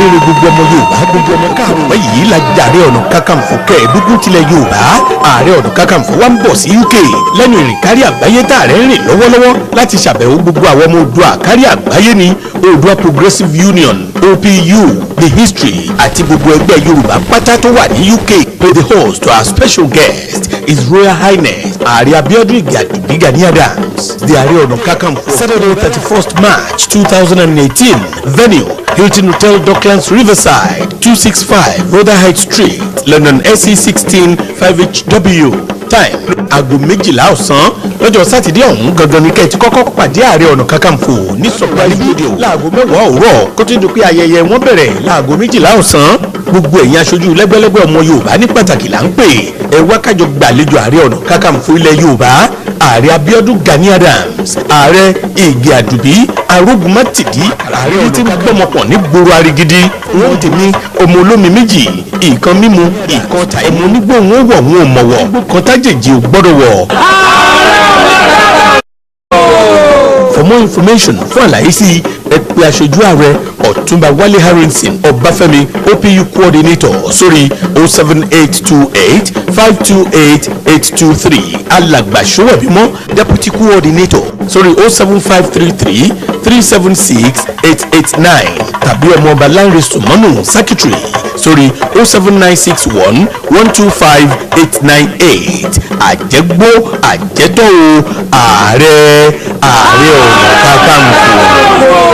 Rere gbogbo ọmọ Yorùbá, gbogbo ọmọ káàrọ̀ yìí la jàre. Ọ̀nà Kakanfò kẹẹ̀ẹ́dógún tilẹ̀ Yorùbá, Ààrẹ Ọ̀nà Kakanfò wa ń bọ̀ sí UK lẹ́nu ìrìn kárí àgbáyé tá ààrẹ ń rìn lọ́wọ́lọ́wọ́ láti ṣàbẹ̀wò gbogbo àwọn ọmọ Oòduà kárí àgbáyé ní Oòduà Progressive Union, OPU, The History àti gbogbo ẹgbẹ́ Yorùbá pátá tó wà ní UK. Play the host to our special guest, His Royal Highness Ààrẹ Abiodun Ige Adubi Gani Adams, the Ààrẹ Ọ̀nà Kakanfò, Saturday 31st March 2018. Venue: Hilton Hotel, Docklands Riverside, 265 Rotherhithe Street, London, SE 16 5HW. Time: aago 12 ọ̀sán lọ́jọ́ Sátidé ọ̀hún gangan ní kẹ́ ẹ ti kọ́kọ́ pàdé Ààrẹ Ọ̀nà Kakanfò ní surprise video láago 10 òwúrọ̀, kó tó di pé ayẹyẹ wọn bẹ̀rẹ̀ láago 12 ọ̀sán. Gbogbo ẹ̀yin aṣojú lẹ́gbẹ́lẹ́gbẹ́ ọmọ Yorùbá ní pàtàkì là ń pè. Ẹ wá kájọ gbàlejò Ààrẹ Ọ̀nà Kakanfò ilẹ̀ Yorùbá, Ààrẹ Abiodun Gani Adams, Ààrẹ Ìgè Àdùbí Arógunmátìdí, ààrẹ tí ń gbọ́mọpọ̀ ní gbòòrò arigidi. Wọn tèmi ọmọ olómi méjì, ìkan mímu, ìkan ta. Ọmọ onígbòhun ó wọ̀ wọn ò mọ̀wọ̀ kan tájèjì ò gbọ́dọ̀ wọ̀. For more information, fún àlàyé sí, ẹ pè aṣojú ààrẹ, Ọ̀túnba Wálé Harrison Ọbáfẹ́mi, OPU coordinator, sórí 07828528823, Alàgbà Sowebimo, deputy coordinator, sórí 07533376889, tàbí Ọmọọba Lánrẹ Sùmọ́nù, secretary, sórí 07961125898. Àjẹgbó àjẹtọ́ o, Ààrẹ, Ààrẹ Ọ̀nà Kakanfò.